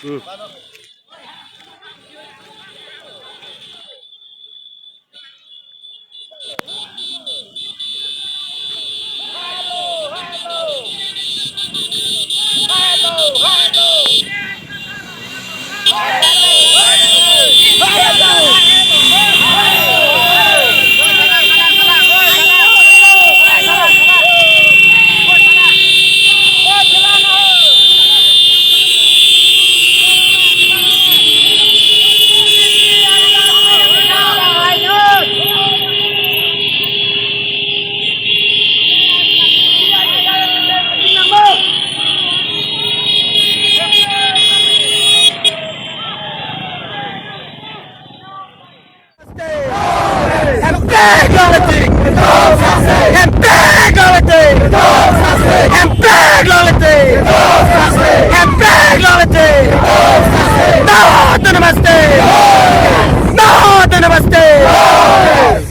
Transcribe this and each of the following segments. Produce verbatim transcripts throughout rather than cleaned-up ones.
Hemphrek longle tik. Hemphrek longle tik. Hemphrek longle tik. Hemphrek longle tik. No to namaste. No to namaste.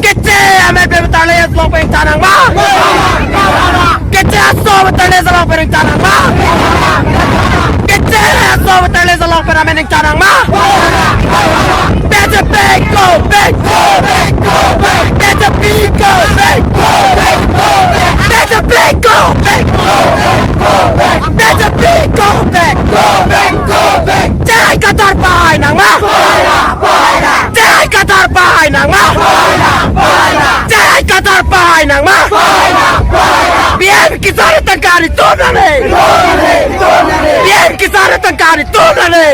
Keche amen pen tarle ason along pen nangma. Keche aso pen tarle ason along pen nangma. Keche aso pen tarle ason along pen amen nangma. B J P go back, go back, go back. B J P go back, go back, go back. B J P go back, go back, go back. B J P go back, go back, go back. J I Kathar pahai nangma. J I Kathar pahai nangma. J I Kathar pahai nangma. P M Kisan atangka ritum nangji. P M Kisan atangka ritum nangji.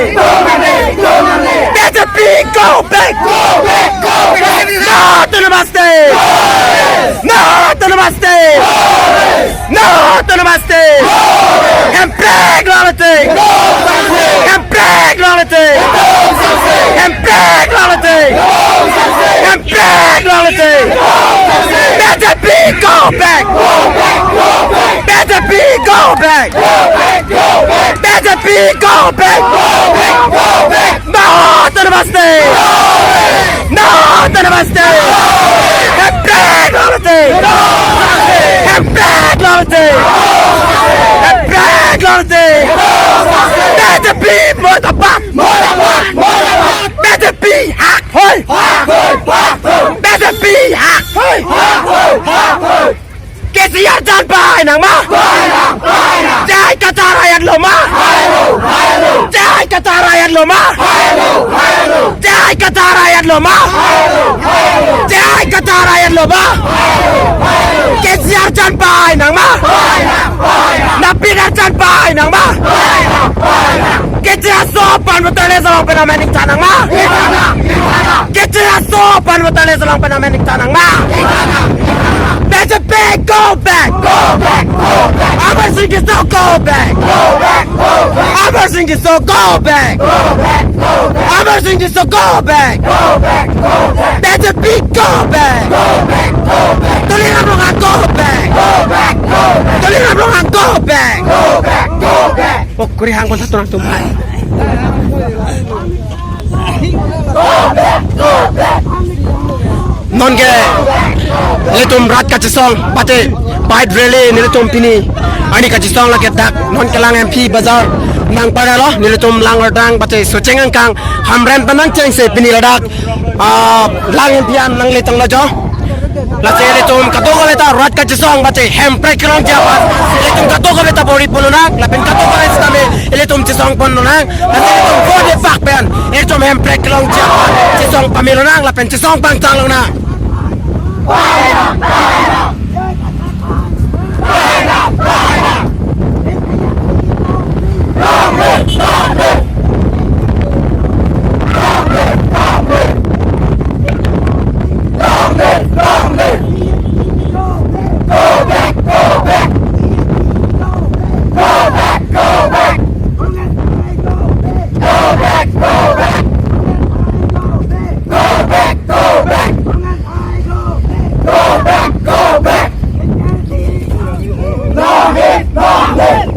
B J P go back. No to namaste. No to namaste. No to namaste. Hemphrek longle tik. Hemphrek longle tik. Hemphrek longle tik. Hemphrek longle tik. B J P go back. B J P go back. B J P go back. No to namaste. No to namaste. Hemphrek longle tik. Hemphrek longle tik. Hemphrek longle tik. B J P murdabad. B J P hak hoi. B J P hak hoi. K C R jan pahai nangma. J I Kathar ayan loma. J I Kathar ayan loma. J I Kathar ayan loma. J I Kathar ayan loma. K C R jan pahai nangma. Napin Arjan pahai nangma. K C R aso aphan voter list along pen amen nangthan nangma. K C R aso aphan voter list along pen amen nangthan nangma. B J P go back. Go back, go back. Amarsing Tisso go back. Go back, go back. Amarsing Tisso go back. Go back, go back. Amarsing Tisso go back. Go back, go back. B J P go back. Go back, go back. Tuliram Ronghang go back. Go back, go back. Tuliram Ronghang go back. Go back, go back. Pokri hang konsa turang tumpai. Go back, go back. Non ke nelitum rat kachesong mate bike rally nelitum pini arni kachesong lake dak non kelang M P bazar nangparlo, nelitum lang ardang mate socheng angkang Hamren pen nangchengse pini ladak, ah, lang M P an nangle tanglo jo. Lasi ilitum kadokave ta rat kachesong mate hemprek kelongji aphan ilitum kadokave ta bor-i pon lonang, lapen kadokave sitame ilitum chesong pon lonang. Lasi ilitum vote pak pen ilitum hemprek kelongji aphan chesong pame lonang lapen chesong pangchang lonang. Go back, go back. Go back, go back. Go back, go back. Long live, long live.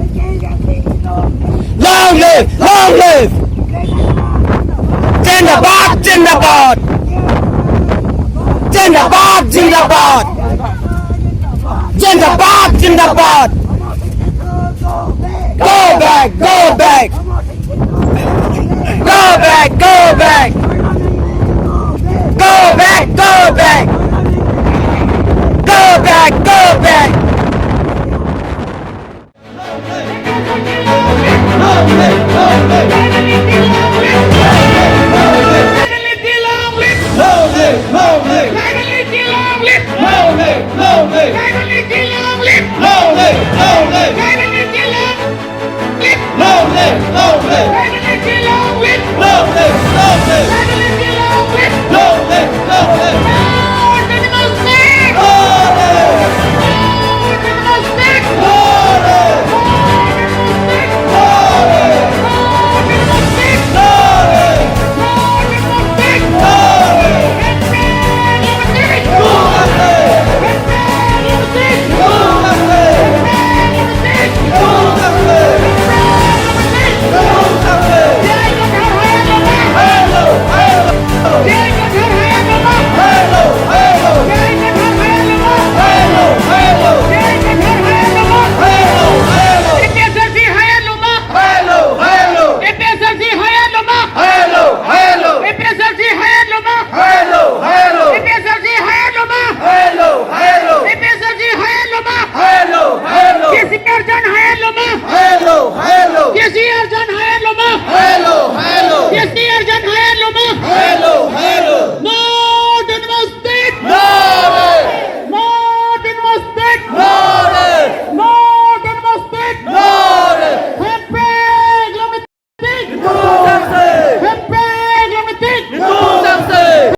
Long live, long live. Zindabad, zindabad. Zindabad, zindabad. Zindabad, zindabad. Go back, go back. Go back, go back. Go back, go back. Go back, go back.